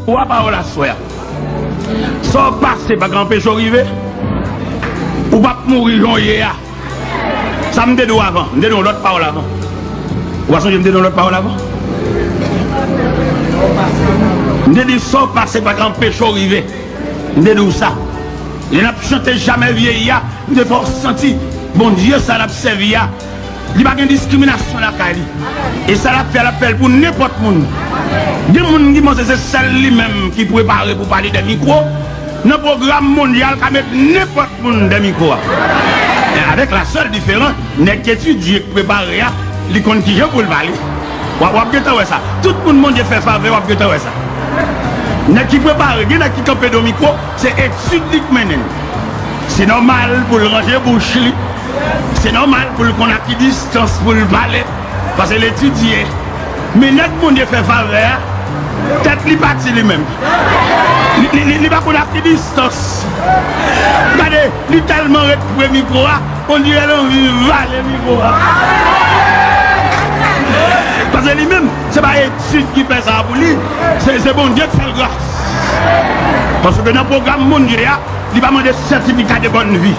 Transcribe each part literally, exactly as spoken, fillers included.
Twa pawòl aswè a. Sa w pase pa ka anpeche w rive. Ou p ap mouri jan w ye a. Sa m te di w avan, m te di w yon lòt pawòl avan. Ou pa sonje m te di w yon lòt pawòl avan? M te di sa w pase pa ka anpeche w rive. M te di w sa. Lè n ap chante Jamè vyeyi a, m te fè w santi Bondye sa n ap sèvi a, li pa gen diskriminasyon lakay li. E sa l ap fè, l ap fè l pou nenpòt moun. Gen moun ki panse se sèl li menm ki prepare pou pale dè mikwo. Nan pwogram mondyal, ka met nenpòt moun dè mikwo a. Men avèk la sèl diferans, nèg ki etidye, k prepare a, li konn kijan pou l pale. W ap, w ap gentan wè sa. Tout moun Bondye fè favè, w ap gentan wè sa. Nèg ki prepare, gen nèg ki kanpe do mikwo, se etid li k mennen l. Se nòmal pou l ranje bouch li. Se nòmal pou l konn a ki distans pou l pale, paske l etidye. Men nèg Bondye fè favè a, tèt li pati li menm. Li, li, li, li pa konn a ki distans. Gade, li tèlman ret pre mikwo a, on dirè l anvi vale mikwo a. Paske li menm, se pa etid ki fè sa pou li, se, se Bondye k fè l gras. Paske nan pwogram Bondye a, li pa mande sètifika de bòn vi.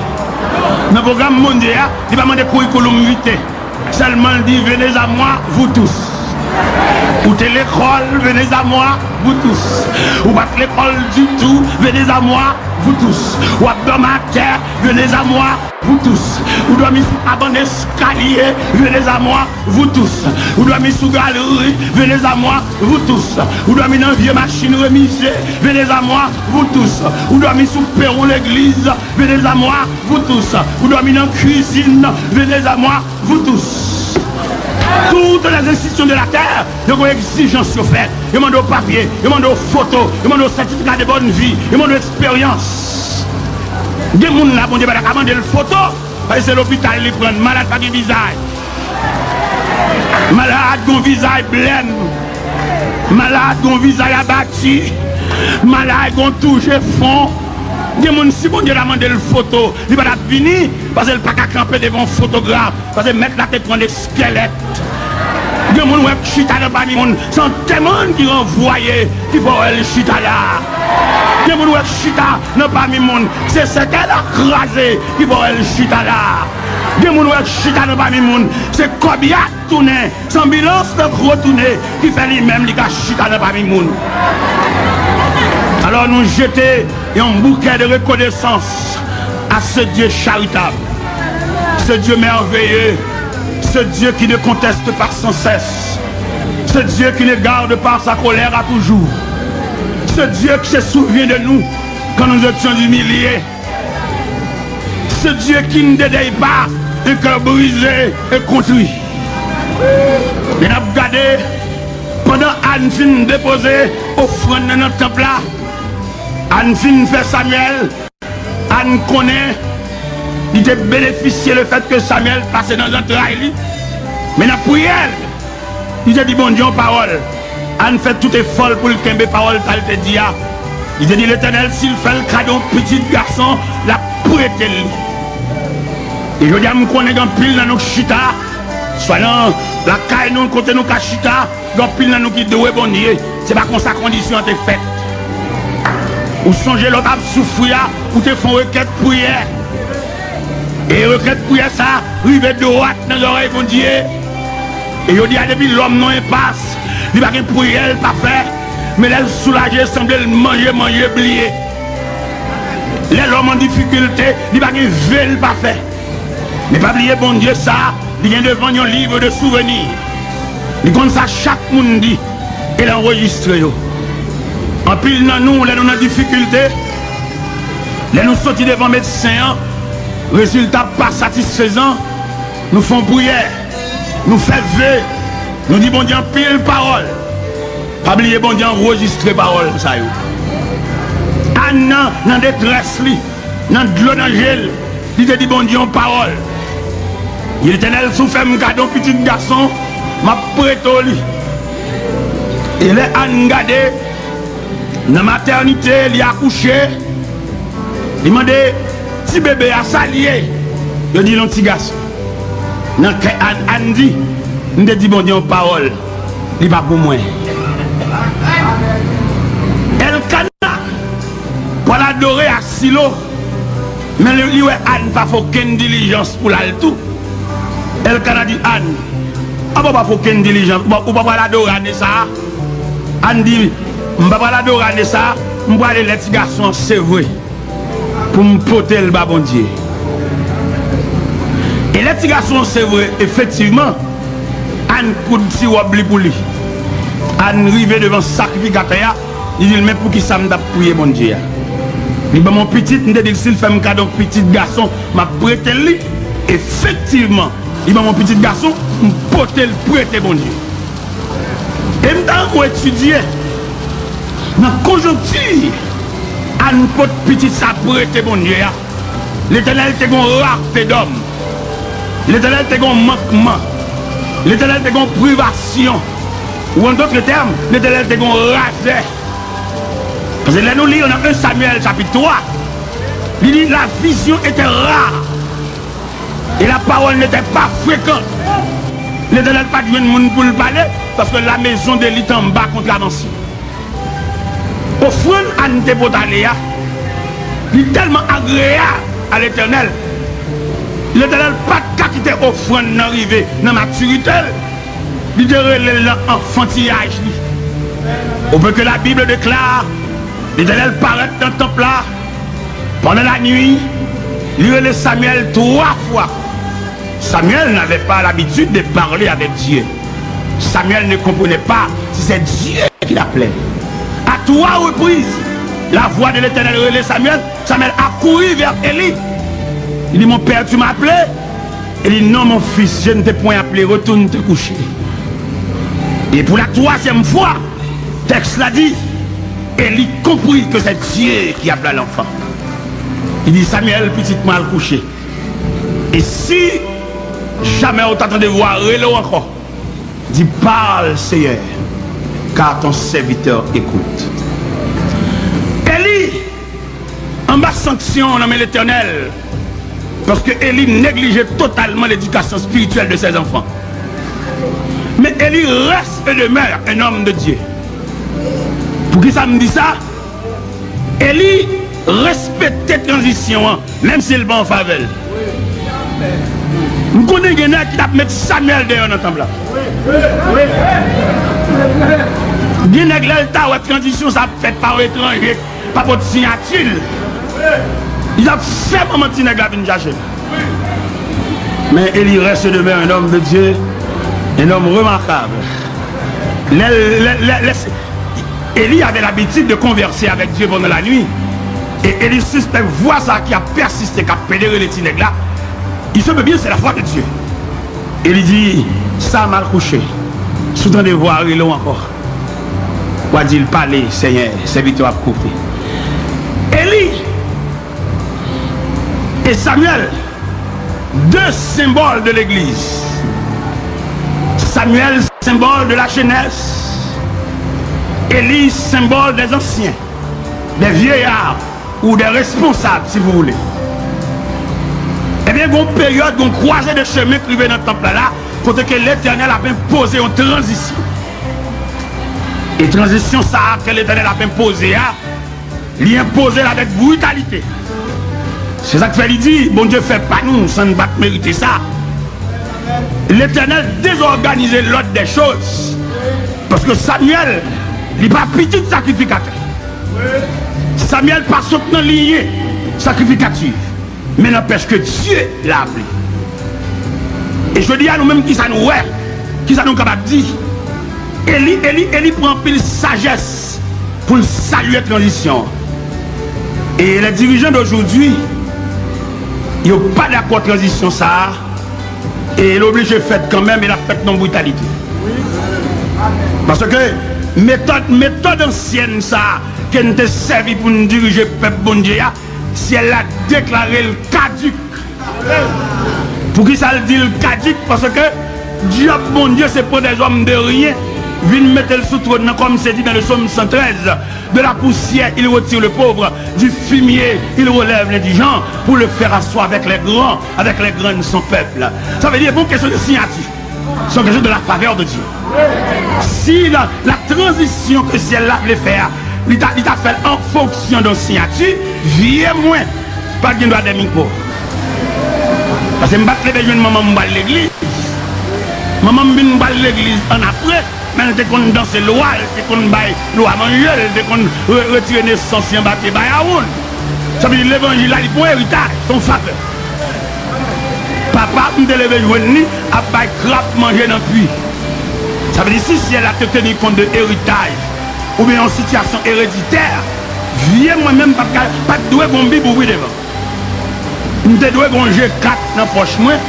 Nan pwogram Bondye a, li pa mande curriculum vitae. Sèlman l di, venez à moi, vous tous. Ou te lekòl, venez à moi, vous tous. Ou pa t lekòl ditou, venez à moi, vous tous. W ap dòmi atè, venez à moi, vous tous. Ou dòmi sou kabann eskalye, venez à moi, vous tous. Ou dòmi sou galri, venez à moi, vous tous. Ou dòmi nan vye machin remize, venez à moi, vous tous. Ou dòmi sou pewon legliz, venez à moi, vous tous. Ou dòmi nan kwizin, venez à moi, vous tous. Toutes les institutions de la terre, yo gen egzijans yo fè. Yo mande w papye, yo mande w foto, yo mande w sètifika de bòn vi, yo mande w eksperyans. Gen moun la, Bondye pa ta ka mande l foto, paske se lopital li pran, malad pa gen vizaj. Malad gon vizaj blèm. Malad gon vizaj abati. Malad gon touje fon. Gen moun, si Bondye ta mande l foto, li pa t ap vini, paske l pa ka kanpe devan yon fotograf, paske mèt la te pran l eskèlèt. Gen moun wè k chita nan pami moun, se antèman ki ranvwaye ki fè w wè l chita la. Gen moun wè k chita nan pami moun, se sèkèy la kraze ki fè w wè l chita la. Gen moun wè k chita nan pami moun, se kòb y a tounen, se anbilans nan k retounen ki fè li menm li ka chita nan pami moun. Alors nous jeter un bouquet de reconnaissance à ce Dieu charitable, ce Dieu merveilleux, ce Dieu qui ne conteste pas sans cesse, ce Dieu qui ne garde pas sa colère à toujours, ce Dieu qui se souvient de nous quand nous étions humiliés, ce Dieu qui ne dédaye pas un cœur brisé et contrit. Men n ap gade, pandan Ann fin depoze ofrann nan nan tanp la, Ann fin fè Samyèl, Ann konnen li te benefisye lefètke Samyèl pase nan zantray li, men nan priyè l, li te di Bondye yon pawòl. Ann fè tout efò l pou l kenbe pawòl sa l te di a. Li te di Letènèl, si l fè l kado yon pitit gason, l ap prete l li. E jodi a, m konnen gen anpil nan nou k chita, swa nan lakay nou, kote nou ka chita, gen anpil nan nou ki dwe Bondye. Se pa konsa kondisyon an te fèt. Ou sonje lè w t ap soufri a, ou te fè yon rekèt priyè. E rekèt priyè sa a rive dwat nan zòrèy Bondye. E jodi a, depi lòm nan enpas, li pa gen priyè l pa fè. Men lè l soulaje, sanble l manje, manje, bliye. Lè lòm an difikilte, li pa gen ve l pa fè. Men pa bliye, Bondye sa a, li gen devan l yon livre de souvenir. Li konn sa chak moun di, e l anrejistre yo. Anpil nan nou, lè nou nan difikilte, lè nou soti devan medsen an, rezilta pa satisfezan, nou fè yon priyè, nou fè ve, nou di Bondye anpil pawòl. Pa bliye, Bondye anrejistre pawòl sa yo. Ann nan, nan detrès li, nan dlo nan je l, li te di Bondye yon pawòl. Di Letènèl, si w fè m kado yon pitit gason, m ap prete w li. E lè Ann gade, nan matènite, li akouche, li mande ti bebe a sa l ye. Yo di l yon ti gason. Nan kè Ann, Ann di, m te di Bondye yon pawòl. Li pa pou mwen. Èlkana pral adore a Silo, men li, li wè Ann pa fè okenn dilijans pou l al tou. Èlkana di Ann, apa w pa fè okenn dilijans, ou pa, ou pa pral adore ane sa a? Ann di, m pa pral adore ane sa a, m prale lè ti gason an sevre pou m pote l ba Bondye. E lè ti gason an sevre, efektivman, Ann koud ti wòb li pou li. Ann rive devan sakrifikatè a, li di l, men poukisa m t ap priye Bondye a? Li ban m yon pitit, m te di l si l fè m kado yon pitit gason, m ap prete l li. Efektivman, li ban m yon pitit gason, m pote l prete Bondye. E m ta renmen w etidye nan konjonkti Ann pot pitit sa prete Bondye a. Letènèl te gen yon rate dòm. Letènèl te gen yon mankman. Letènèl te gen yon privasyon. Ou an dòt tèm, Letènèl te gen yon razè. Paske lè nou li nan en Samyèl chapit twa, li di la vision était rare et la parole n'était pas fréquente. Letènèl pa t jwenn moun pou l pale, paske la maison d'Éli t anba kontravansyon. Ofrann Ann te pote ale a, li tèlman agreyab a Letènèl, Letènèl pa t ka kite ofrann nan rive nan matirite l. Li te rele l nan anfantiyaj li. Au point que la Bible déclare, Letènèl parèt nan tanp la pandan lannuit, li rele Samyèl twa fwa. Samuel n'avait pas l'habitude de parler avec Dieu. Samuel ne comprenait pas si c'est Dieu qui l'appelait. À trois reprises, la voix de l'Éternel relait Samuel. Samuel accourut vers Élie. Il dit, mon père, tu m'as appelé? Il dit, non, mon fils, je ne t'ai point appelé, retourne te coucher. Et pour la troisième fois, texte l'a dit, Élie comprit que c'est Dieu qui appelait l'enfant. Il dit, Samuel, pitit mwen, al kouche. E si jamè ou ta tande vwa rele w ankò, di, parle, Seigneur, car ton serviteur écoute. Eli anba sanksyon nan men Letènèl, paske Eli neglije totalman ledikasyon espirityèl de ses enfants. Men Eli reste et demeure un homme de Dieu. Poukisa m di sa? Eli respekte tranzisyon an, menm si l pa an favè l. M konnen gen nèg ki t ap met Samuel deyò nan tanp la. Gen nèg, lè l ta wè tranzisyon sa ap fèt pa yon etranje, pa pot siyati l, li t ap fè manman ti nèg la vin chache l. Men Eli reste demeure un homme de Dieu, un homme remarquable. Lè, lè, lè, lè, Eli avait l'habitude de converser avec Dieu pendant la nuit. Et Eli suspèk vwa sa ki ap pèsiste, k ap pede rele ti nèg la. Il se peut bien, c'est la voix de Dieu. Eli di, Sam, al kouche. Si w tande vwa rele w ankò, w a di l, pale, Senyè, sèvitè w ap koute. Eli et Samuel, deux symboles de l'Église. Samuel, symbole de la jeunesse. Élie, symbole des anciens, des vieillards ou des responsables, si vous voulez. Ebyen, gon peryòd, gon kwaze de chemen k rive nan tanp la la, kote ke Letènèl ap enpoze yon tranzisyon. E tranzisyon sa a ke Letènèl ap enpoze a, li enpoze l avèk britalite. Se sa k fè li di, Bondye fè pa nou, san n pa t merite sa. Letènèl dezòganize lòd dè choz. Paske Samyèl, li pa pitit sakrifikatè. Samyèl pa sot nan linye sakrifikati. Men n'empêche que Dieu l'a appelé. E jodi a, nou menm, kisa nou wè? Kisa nou kapab di? Eli, Eli, Eli pran anpil sajès pou l salye tranzisyon an. E les dirigeants d'aujourd'hui, yo pa dakò tranzisyon sa a, e l oblije fèt kanmenm, e l ap fèt nan britalite. Paske metòd, metòd ansyèn sa a ke n te sèvi pou n dirije pèp Bondye a, syèl la deklare l kadik. Poukisa l di l kadik? Paske dyab Bondye se pran des hommes de rien, vin mete l sou twòn nan, comme c'est dit dans le psaume cent treize, de la poussière il retire le pauvre, du fumier il relève l'indigent, pour le faire asseoir avec les grands, avec les grands de son peuple. Sa vle di, e pa yon kesyon de siyati. Se yon kesyon de la favè de Dye. Si la, la tranzisyon ke syèl la vle fè a, Li ta, li ta fè l an fonksyon de yon siyati, vye mwen pa t gen dwa dèyè mikwo. Paske m pa t leve jwenn manman m pou al legliz. Manman m vin pou al legliz annapre, men l te konn danse lwa, l te konn bay lwa manje, l te konn re-, retire nesans li anba pye Bayawoun. Sa vle di levanjil la, li pa yon eritaj, se yon favè. Papa m te leve jwenn li ap bay krab manje nan pui. Sa vle di si syèl la te teni kont de eritaj, oubyen yon sitiyasyon ereditè, vye mwen menm pa t ka, pa t dwe gon Bib ouvri devan. M te dwe gon je kat nan pòch mwen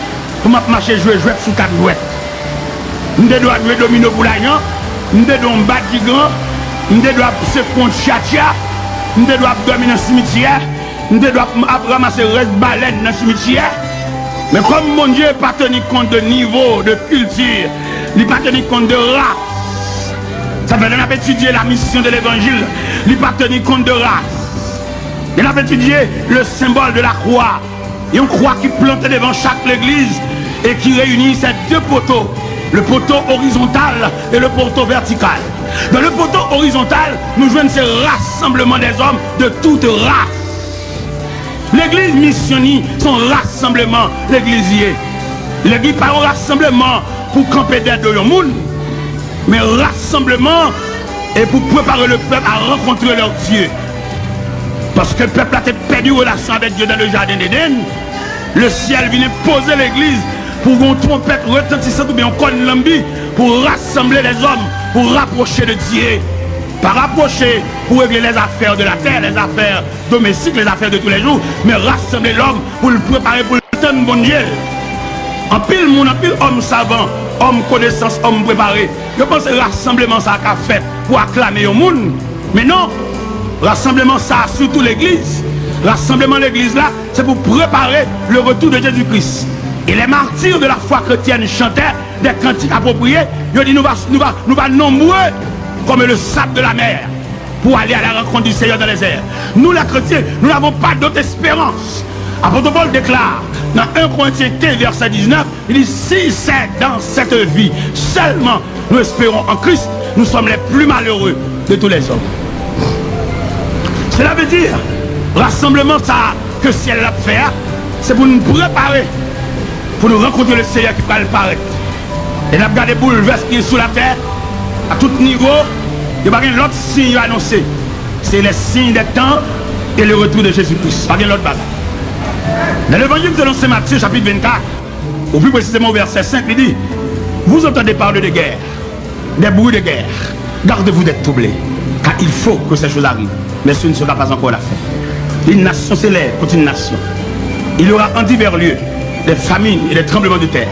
pou m ap mache jwe jwèt sou kat jwèt. M te dwe ap jwe domino pou lajan, m te dwe yon badigan, m te dwe ap sekwe yon tchatcha, m te dwe ap dòmi nan simityè, m te dwe ap, ap ranmase rès balèn nan simityè. Men kòm Bondye pa teni kont de nivo, de kilti, li pa teni kont de ras. Sa fè lè n ap etidye la mission de l'évangile, li pa teni kont de ras. Lè n ap etidye le symbole de la croix, yon kwa ki plante devan chak legliz e ki reyini ces deux poteaux, le poteau horizontal et le poteau vertical. Dans le poteau horizontal, nou jwenn se rassemblement des hommes de toute race. Legliz misyon ni se yon rasanbleman legliz ye. Legliz pa yon rasanbleman pou kanpe dèyè do yon moun, men rasanbleman e pou prepare le peuple à rencontrer leur Dieu. Paske pèp la te pèdi relasyon avèk Dye dan le jaden Eden, le syèl vin enpoze legliz pou yon twonpèt retantisan oubyen yon kòn lanbi pou rasanble lèzòm, pou rapwoche de Dye. Pa rapwoche pou regle les affaires de la terre, les affaires domestique, les affaires de tous les jours, men rasanble lòm pou l prepare pou l tann Bondye. Anpil moun, anpil òm savan, òm konesans, òm prepare, yo panse rasanbleman sa a ka fèt pou aklame yon moun. Men non, rasanbleman sa a, sitou legliz, rasanbleman legliz la, se pou prepare le retour de Jésus-Christ. Et les martyrs de la foi chrétienne chantaient des cantiques appropriés, yo di nou va, nou va, nou va nonbre comme le sable de la mer pour aller à la rencontre du Seigneur dans les airs. Nous, les chrétiens, nous n'avons pas d'autre espérance. Apôtre Paul déclare dans un Corinthiens quinze, verset dix-neuf, il dit, si c'est dans cette vie seulement nous espérons en Christ, nous sommes les plus malheureux de tous les hommes. Cela veut dire, rasanbleman sa a ke syèl la ap fè a, se pou nou prepare pou nou rankontre le Seigneur ki pral parèt. E n ap gade boulvès ki sou latè, a tout nivo, yo pa gen lòt siy yo anonse. Se les signes des temps et le retour de Jésus-Christ. Pa gen lòt bagay. Dans l'évangile selon saint Matthieu, chapitre vingt-quatre, ou plus précisément au verset cinq, il dit, vous entendez parler de guerre, des bruits de guerre. Gardez-vous d'être troublés, car il faut que ces choses arrivent, mais ce ne sera pas encore la fin. Une nation s'élève contre une nation. Il y aura en divers lieux des famines et des tremblements de terre.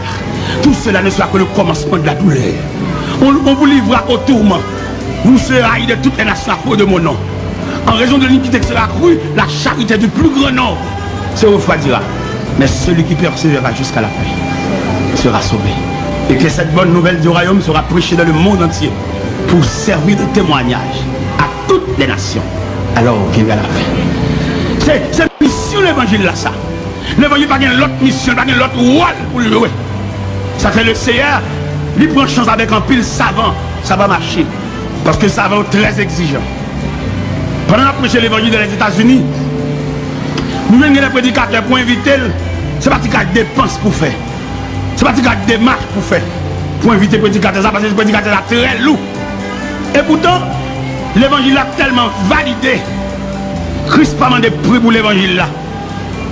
Tout cela ne sera que le commencement de la douleur. On, on vous livrera au tourment. Vous serez haïs de toutes les nations à cause de mon nom. En raison de l'iniquité qui sera accrue, la charité du plus grand nombre se refroidira. Mais celui qui persévérera jusqu'à la fin sera sauvé. Et que cette bonne nouvelle du royaume sera prêchée dans le monde entier pour servir de témoignage à toutes les nations. Alors viendra la fin. Se, se misyon levanjil la sa. Levanjil pa gen lòt misyon, pa gen lòt wòl pou l jwe. Sa fè le Seyè, li pran chans avèk anpil savan, sa pa mache. Paske savan yo trè egzijan. Pandan n ap preche levanjil dan Lèzetazini, nou jwenn gen de predikatè pou envite l, se pa ti kal depans pou fè. Se pa ti kal demach pou fè, pou envite predikatè sa, paske predikatè sa trè lou. Epoutan, levanjil la tèlman valide, Kris pa mande pri pou levanjil la.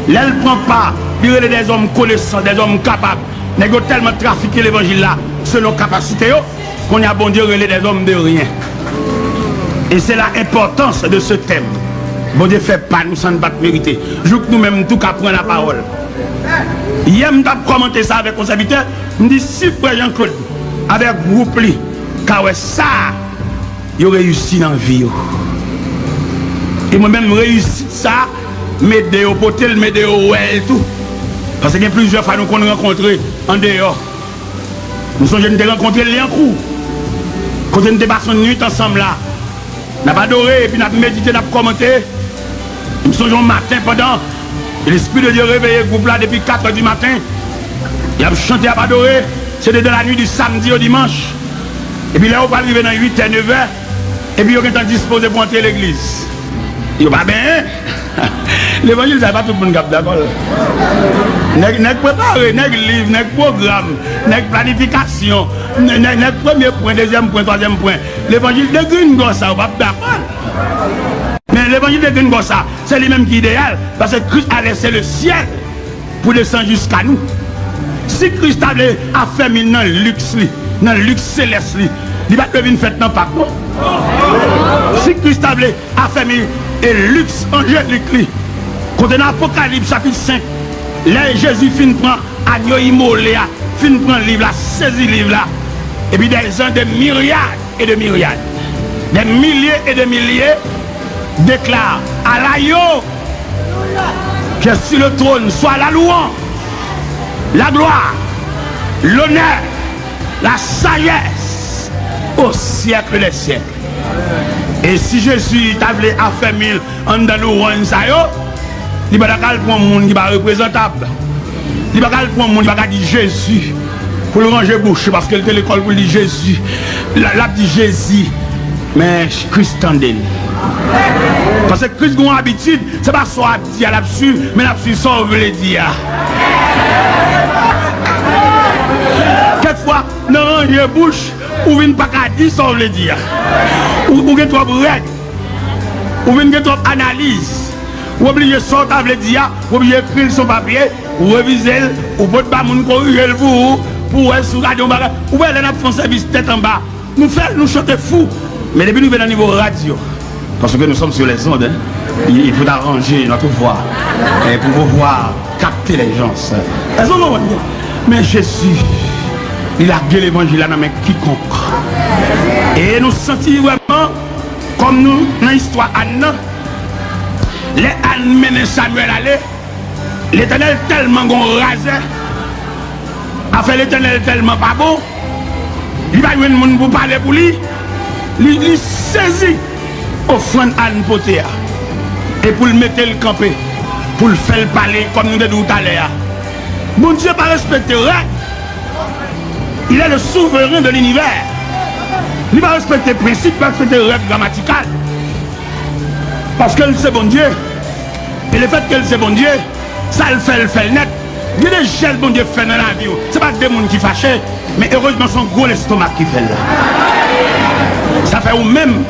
Lè l pran pa, li rele dèzòm konesan, dèzòm kapab. Nèg yo tèlman trafike levanjil la, selon kapasite yo, kounye a Bondye rele dèzòm de ryen. E se la enpòtans de se tèm. Bondye fè pa nou san n pa t merite. Jouk nou menm tou ka pran lapawòl. Yè m t ap kòmante sa avèk yon sèvitè, m di si frè Jean Claude avèk gwoup li ka wè sa, yo reyisi nan vi yo. E mwen menm, reyisit sa, m ede yo pote l, m ede yo wè l tou. Paske gen plizyè fwa nou konn rankontre andeyò. M sonje n te rankontre Lyankou, kote n te pase yon nuit ansanm la. N ap adore, epi n ap medite, n ap kòmante. M sonje yon maten, pandan Lespri de Dye reveye gwoup la depi kat è di maten, y ap chante, y ap adore. Se te dans la nuit du samedi au dimanche. Epi lè yo pral rive nan uit è, nèf è, Epi yo gentan dispoze pou antre legliz. Yo pa benyen. Levanjil sa, e pa tout moun k ap dakò l. Nèg, nèg prepare, nèg liv, nèg pwogram, nèg planifikasyon, nè-, nè-, nèg premye pwen, dezyèm pwen, twazyèm pwen. Levanjil degringò sa, yo p ap dakò l. Men levanjil degringò sa, se li menm ki ideyal, paske Kris a lese le syèl pou desann jiska nou. Si Kris ta vle afèmi nan liks li, nan liks selès li, li pa t dwe vin fèt nan Pak, non. Si Kris ta vle afèmi e liks anjelik li, kote nan Apokalips chapit senk, lè Jezi fin pran agno imole a, fin pran liv la, sezi liv la, epi des gens, des myriades et des myriades, des milliers et des milliers déclarent à l'agneau qui est sur le trône soit la louange, la gloire, l'honneur, la sagesse au siècle des siècles. E si Jezi ta vle afèmi l anndan louwanj sa yo, li pa ta ka al pran moun ki pa reprezantab. Li pa ka al pran moun, li pa ka di Jezi pou l ranje bouch li, paske l te lekòl pou l di Jezi. L, l ap di Jezi, men Kris tande l. Paske Kris gen yon abitid, se pa sa w ap di a l ap swiv, men l ap swiv sa w vle di a. Kèk fwa, nan ranje bouch, ou vin pa ka di sa w vle di a. Ou, ou gen twòp règ. Ou vin gen twòp analiz. Ou oblije sa w ta vle di a, ou oblije ekri l sou papye, ou revize l, ou pot ba moun korije l pou ou, pou w wè si w gade yon bagay. Ou wè lè n ap fè yon sèvis tèt anba, nou fè l, nou chante fou. Men depi nou rive nan nivo radyo, parce que nous sommes sur les ondes, hein, il, il faut arranger notre voix, hein, pour pouvoir capter les gens. Èske w konprann? Men Jezi, li lage levanjil la nan men kikonk. E nou santi vrèman, kòm nou nan istwa Ann nan, lè Ann mennen Samyèl ale, Letènèl tèlman gon razè, afè Letènèl tèlman pa bon, li pa jwenn moun pou pale pou li, li, li sezi ofrann Ann pote a, e pou l mete l kanpe, pou l fè l pale, kòm nou te di w talè a. Bondye pa respekte règ. Il est le souverain de l'univers. Li pa respekte prensip, li pa respekte règ gramatikal. Paske l se Bondye. E lefètke l se Bondye, sa l fè, l fè l nèt. Gen de jès Bondye fè nan lavi w. Se pa de moun ki fache, men erezman se yon gwo lestomak ki fè l la. Sa fè ou menm,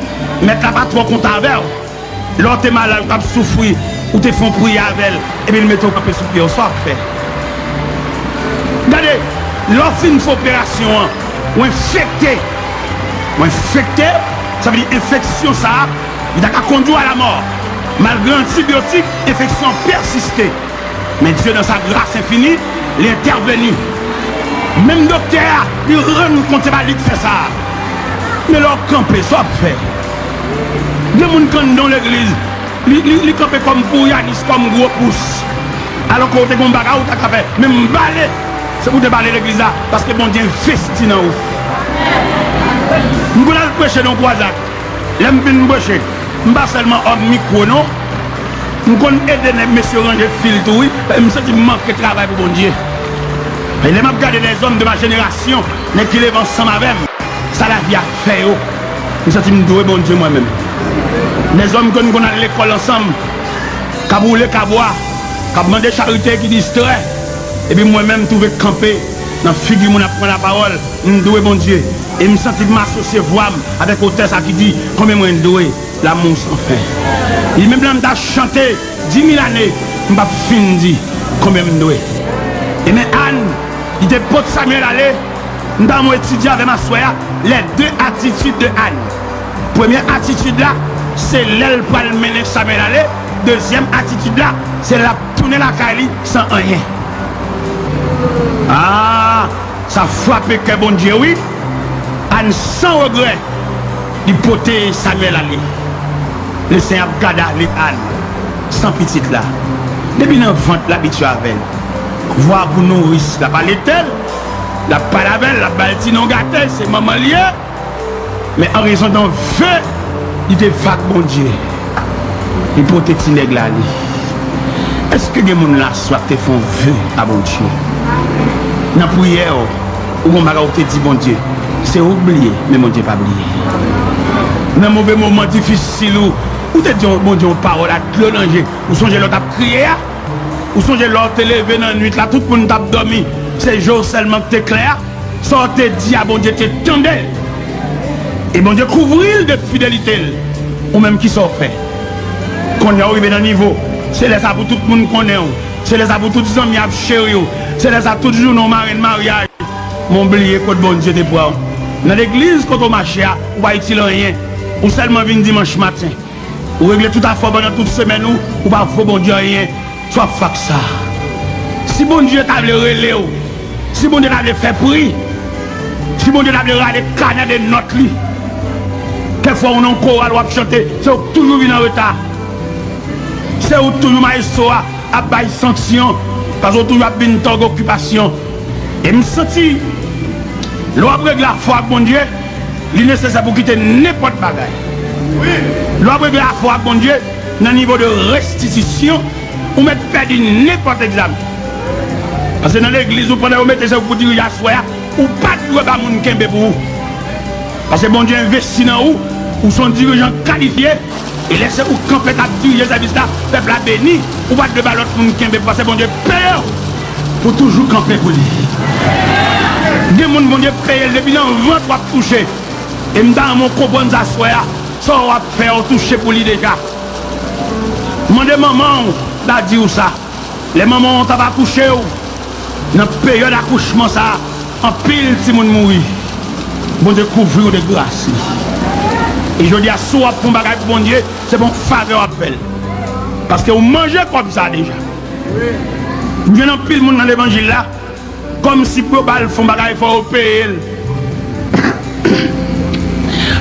mèt la pa twò kontan avè w. Lè w te malad, ou t ap soufri, ou te fè yon priyè avè l, epi l mete w kanpe sou pye w, sa w ap fè? Gade, lè w fin fè operasyon an, ou enfekte. Ou enfekte, sa vle di enfeksyon sa a, li ta ka kondwi w a lamò. Malgre antibyotik, enfeksyon an pèsiste. Men Dye, dans sa grâce infinie, li entèveni. Menm doktè a, li rann kont se pa li k fè sa a. Men lè w kanpe, sa w ap fè? Gen moun k anndan yon legliz, li, li, li kanpe kòm pourianis, kòm gwo pous. Alòske w te gen yon bagay ou ta ka fè. Men m bale, se pou w te bale legliz la, paske Bondye envesti nan ou. M konn al preche nan yon kwazad. Lè m fin preche, m pa sèlman òm mikwo non. M konn ede nèg mesye ranje fil tou wi. M santi m manke travay pou Bondye. E lè m ap gade les hommes de ma génération, nèg ki leve ansanm avè m, sa lavi a fè yo, m santi m dwe Bondye mwen menm. Lèzòm ke n konn al lekòl ansanm, k ap woule kabwa, k ap mande charite, ki distrè, epi mwen menm m twouve kanpe nan figi moun ap pran lapawòl, m dwe Bondye. E m santi m asosye vwa m avèk otè sa ki di, konbyen mwen dwe? L'amour sans fin. Li menm lè m ta chante di mil ane, m p ap fin di konbyen m dwe. E men Ann, li te pot Samyèl ale, m ta renmen w etidye avè m aswè a, les deux attitudes de Anne. Premyè atitid la, se lè l pral mennen Samyèl ale. Dezyèm atitid la, se lè l ap tounen lakay li san anyen. Ah! Sa frape kè Bondye wi. Ann san regrè, li pote Samyèl ale. Lesenyè ap gade ale Ann san pitit la. Depi nan vant l abitye avè l. Vwa pou nouris la pale tè l, l ap pale avè l, l ap ba l ti non gate, se manman l ye. Men an rezon de yon ve li te fè ak Bondye, li pote ti nèg la ale. Èske gen moun la aswè k te fè yon ve a Bondye? Nan priyè w, ou gon bagay ou te di Bondye, se ou k bliye, men Bondye pa bliye. Nan move moman difisil ou, ou te di yon Bondye yon pawòl ak dlo nan je. Ou sonje lè w t ap kriye a? Ou sonje lè w te leve nan nwit la, tout moun t ap dòmi, se je w sèlman ki te klè a? Sa w te di a, Bondye te tande l. E Bondye kouvri l de fidelite l. Ou menm, kisa w fè? Kounye a w rive nan nivo, se lè sa pou tout moun konnen w. Se lè sa pou tout zanmi ap cheri w. Se lè sa tout jounen w marenn maryaj. Men w bliye kot Bondye te pran w. Nan legliz kote w mache a, ou pa itil anyen. Ou sèlman vin dimanch maten. Ou regle tout afè w pandan tout semèn ou, ou pa vo Bondye anyen. Sa w ap fè ak sa? Si Bondye ta vle rele w, si Bondye ta vle fè pri, si Bondye ta vle rale kanè de nòt li, kèk fwa ou nan koral w ap chante, se ou k toujou vin an reta. Se ou k toujou mayestwo a ap bay sanksyon, paske w toujou ap vin tòg okipasyon. E m santi, lè w ap regle afè w ak Bondye, li nesesè pou w kite nenpòt bagay. Lè w ap regle afè w ak Bondye, nan nivo de restitisyon, ou mèt pèdi nenpòt egzamen. Paske nan legliz ou, pandan yo mete se ou pou dirije aswè a, ou pa t dwe ba moun kenbe pou ou. Paske Bondye envesti nan ou, ou se yon dirijan kalifye, e lè se ou k kanpe k ap dirije sèvis la, pèp la beni, ou pa t dwe ba lòt moun kenbe, paske Bondye peye w pou toujou kanpe pou li. Gen moun Bondye peye l depi nan vant w ap touche. E m ta renmen w konprann sa aswè a, sa w ap fè a, w touche pou li deja. Mande manman w, l a di w sa. Lè manman w t ap akouche w, nan peryòd akouchman sa a, anpil timoun mouri. Bondye kouvri w de gras li. E jodi a, si w ap fè yon bagay pou Bondye, se pa yon favè w ap fè l. Paske w manje kòb sa a deja. M jwenn anpil moun nan levanjil la, kòmsi pou yo ba l fè yon bagay, fò yo peye l.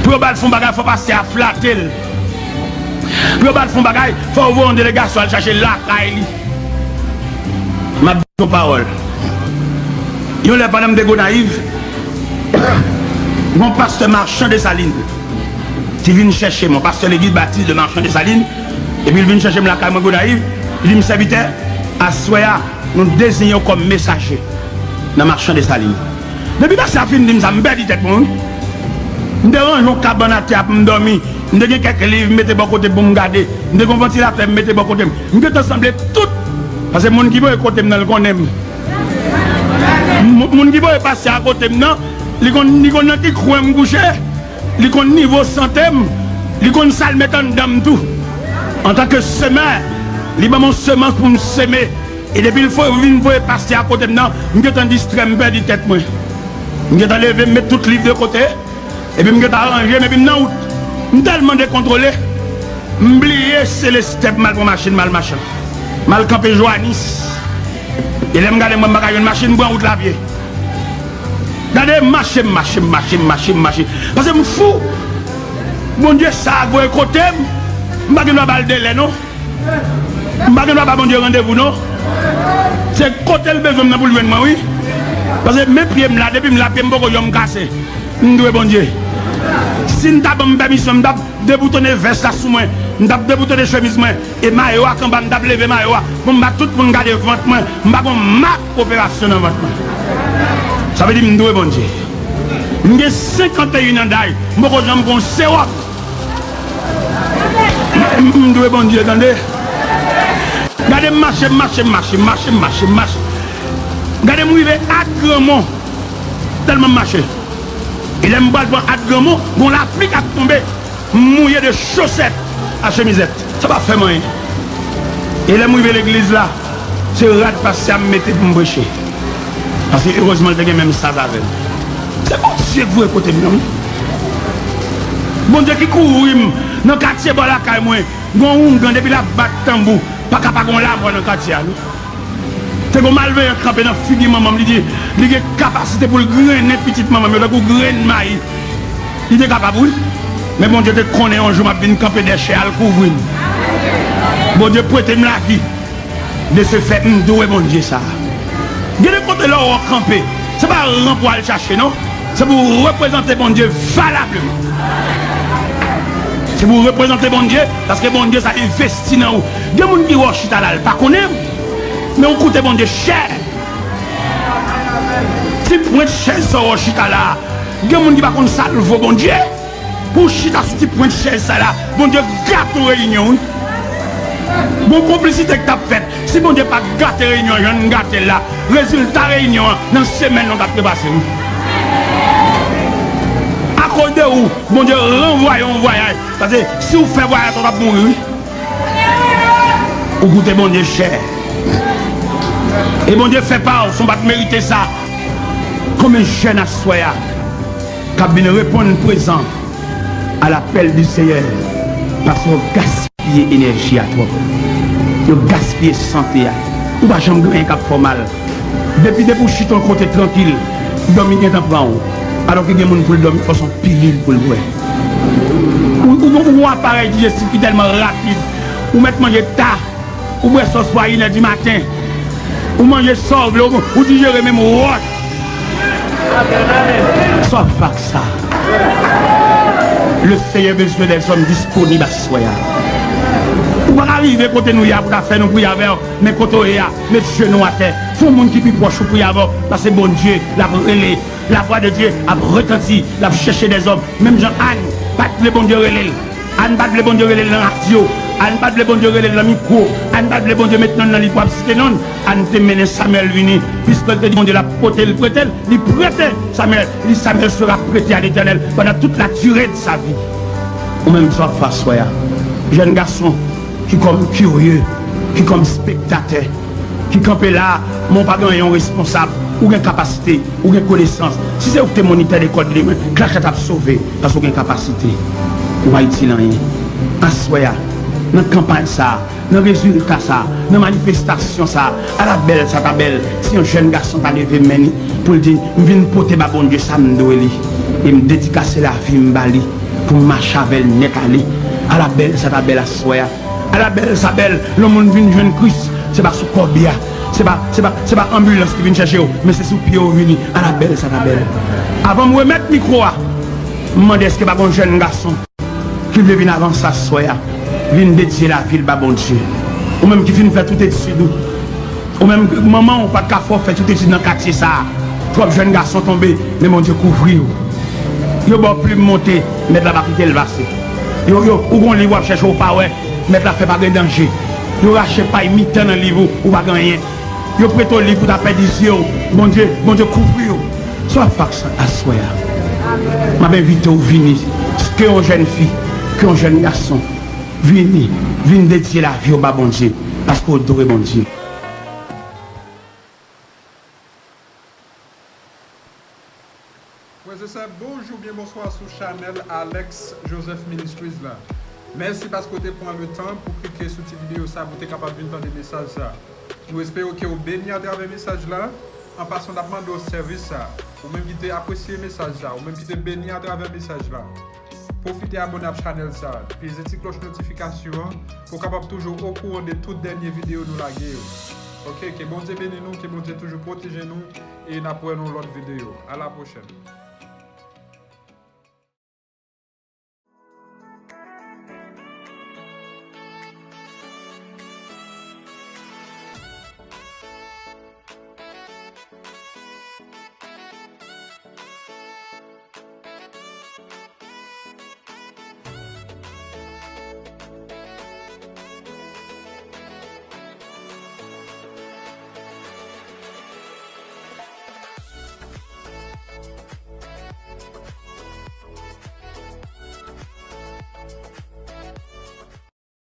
Pou yo ba l fè yon bagay, fò pastè a flate l. Pou yo ba l fè yon bagay, fò yo voye yon delegasyon al chache l lakay li. M ap di yon pawòl. Yon lè, pandan m te Gonayiv, yon pastè Machan Desalin ki vin chèche m, yon pastè legliz batis de Machan Desalin, epi l vin chèche m lakay mwen Gonayiv, li di m, sèvitè, aswè a, nou deziyen w kòm mesaje nan Machan Desalin. Depi pastè a fin di m sa, m pèdi tèt mwen, wi. M te ranje yon kabann atè a pou m dòmi. M te gen kèk liv m mete bò kote pou m gade. M te gen yon vantilatè m mete bò kote m. M gentan sanble tout. Paske moun ki voye kote m nan, l konnen m. Moun, moun ki voye pastè a kote m nan, li konn, li konn nan ki kwen m kouche. Li konn nivo sante m. Li konn sa l met anndan m tou. Antanke semè, li ban m yon semans pou m seme. E depi l fo-, vin voye pastè a kote m nan, m gentan distrè, m pèdi tèt mwen. M gentan leve, m met tout liv de kote, epi m gentan ranje m, epi m nan wout. M tèlman dekontwole, m bliye se lestèp m al pran machin, m al Machan. M al kanpe Joanis. E lè m gade, m wè m pa ka jwenn machin, m pran wout lapye. Gade, m mache, m mache, m mache, m mache, m mache. Paske m fou. Bondye sa a voye kote m, m pa gen dwa ba l delè, non. M pa gen dwa ba Bondye randevou, non. Se kote l bezwen m nan pou l jwenn mwen, wi. Paske men pye m la, depi m la, pye m poko janm kase. M dwe Bondye. Si n ta ban m pèmisyon, m t ap deboutone vès la sou mwen, m t ap deboutone chemiz mwen, e mayo a k anba, m t ap leve mayo a pou m ba tout moun gade vant mwen, m pa gen mak operasyon nan vant mwen. Sa vle di m dwe Bondye. M gen senkanteyen an daj, m poko janm pran sewòm. M, m dwe Bondye, tande. Gade m mache, m mache, m mache, m mache, m mache, m mache, m mache. Gade m rive At Granmon, tèlman m mache. E lè m pral pran At Granmon, gon lapli k ap tonbe. M mouye de chosèt a chemizèt. Sa pa fè m anyen. E lè m rive legliz la, se rad pastè a m mete pou m preche. Paske erezman, l te gen menm saz avè m. Se Bondye k voye kote m nan, wi. Bondye ki kouvri m nan katye bò lakay mwen. Gon oungan, depi l ap bat tanbou, pa ka pa gon lamò nan katye a, non. Te gon malveyan kanpe nan figi manman m, li di, li gen kapasite pou l grennen pitit manman m yo tankou grenn mayi. Li te kapab, wi. Men Bondye te konnen yon jou m ap vin kanpe dèyè chè a, l kouvri m. Bondye prete m lavi. De se fèt, m dwe Bondye sa. Gen de kote lè w kanpe, se pa ran pou w al chache, non. Se pou w reprezante Bondye valableman. Se pou w reprezante Bondye, paske Bondye sa envesti nan ou. Gen moun ki wè w chita la, l pa konnen w, men ou koute Bondye chè. Ti pwent chèz sa w wè w chita la, gen moun ki pa konn sa l vo Bondye. Pou w chita sou ti pwent chèz sa la, Bondye gate w reyinyon, wi. Gon konplisite k t ap fèt. Si Bondye pa gate reyinyon jan n gate l la, rezilta reyinyon an nan semèn nan t ap trepase, wi. Akoz de ou, Bondye ranvwaye yon vwayaj. Paske si w fè vwayaj sa, w t ap mouri, wi. Ou koute Bondye chè. E Bondye fè pa w, si w pa t merite sa. Konbyen jèn aswè a k ap vin reponn prezan à l'appel du Seigneur? Paske yo gaspiye enèji a twòp. Yo gaspiye sante a. Ou pa janm gen anyen k ap fè w mal. Depi, depi w chita yon kote trankil, dòmi gentan pran w. Alòske gen moun pou l dòmi, fò se yon pilil pou l bwè. Ou, ou, ou gon aparèy dijestif ki tèlman rapid, ou mèt manje ta, ou bwè sòs pou a inè di maten, ou manje sa w vle, ou, ou dijere menm wòch. Sa w ap fè ak sa? Le Seigneur besoin des hommes disponibles aswè a. Ou pa ka rive kote nou ye a pou ta fè nou priye avè w, men kote w ye a, met jenou atè. Fè yon moun ki pi pwòch ou priye avè w, paske Bondye l ap rele. Lavwa de Dye ap retanti, l ap chèche dèzòm. Menm jan Ann pa t vle Bondye rele l. Ann pa t vle Bondye rele l nan radyo. Ann pa t vle Bondye rele l nan mikwo. Ann pa t vle Bondye met non l nan li pou ap site non l. Ann te mennen Samyèl vini. Piske l te di Bondye l ap pote l, prete l, li prete Samyèl. Li di, Samyèl sera prêté à l'Éternel pendant toute la durée de sa vie. Ou menm sa w ap fè aswè a. Jèn gason ki kòm kirye, ki kòm spektatè, ki kanpe la, men w pa gen anyen, w responsab, ou gen kapasite, ou gen konesans. Si se ou ki te monitè lekòl li, men klach la t ap sove, paske w gen kapasite. Ou pa itil anyen. Aswè a, nan kanpay sa a, nan rezilta sa a, nan manifestasyon sa a, ala bèl sa ta bèl si yon jèn gason ta leve men li pou l di, "M vin pote ba Bondye sa m dwe li, e m dedikase lavi m ba li pou m mache avè l nèt ale." Ala bèl sa ta bèl aswè a. Ala bèl sa bèl, lè yon moun vin jwenn Kris, se pa sou kòbya, se pa, se pa, se pa anbilans ki vin chèche w, men se sou pye w vini. Ala bèl sa ta bèl. Avan m remèt mikwo a, m mande èske pa gon jèn gason ki vle vin avanse aswè a, vin dedye lavi l ba Bondye. Ou menm ki fin fè tout etid ou, ou menm manman w pa t ka fè w fè tout etid nan katye sa a. Twòp jèn gason tonbe, men Bondye kouvri w. Yo ba w plim monte, mèt la pa kite l pase. Yo, yo, ou gon liv w ap chèche w pa wè, mèt la fè pa gen danje. Yo rache pay mitan nan liv ou, ou pa gen anyen. Yo prete w liv pou ta pèdi zye w. Bondye, Bondye kouvri w. Sa w ap fè ak sa aswè a? M ap envite w vini. Ke yon jèn fi, ke yon jèn gason, vini, vin dedye lavi w ba Bondye, paske w dwe Bondye. Frè e sè, bonjou oubyen bonswa sou chanèl Alex Joseph Ministries la. Mèsi paske w te pran le tan pou klike sou ti videyo sa pou w te kapab vin tande mesaj sa. Nou espere ke w beni atravè mesaj la. An pasan, n ap mande w sèvis sa. Ou menm ki te apresye mesaj sa, ou menm ki te beni atravè mesaj la, pwofite abòne ak chanèl sa, peze ti klòch notifikasyon an pou w kapab toujou okouran de tout dènye videyo nou lage yo. Oke, ke Bondye beni nou, ke Bondye toujou pwoteje nou, e n ap wè nan yon lòt videyo. A la pwochèn.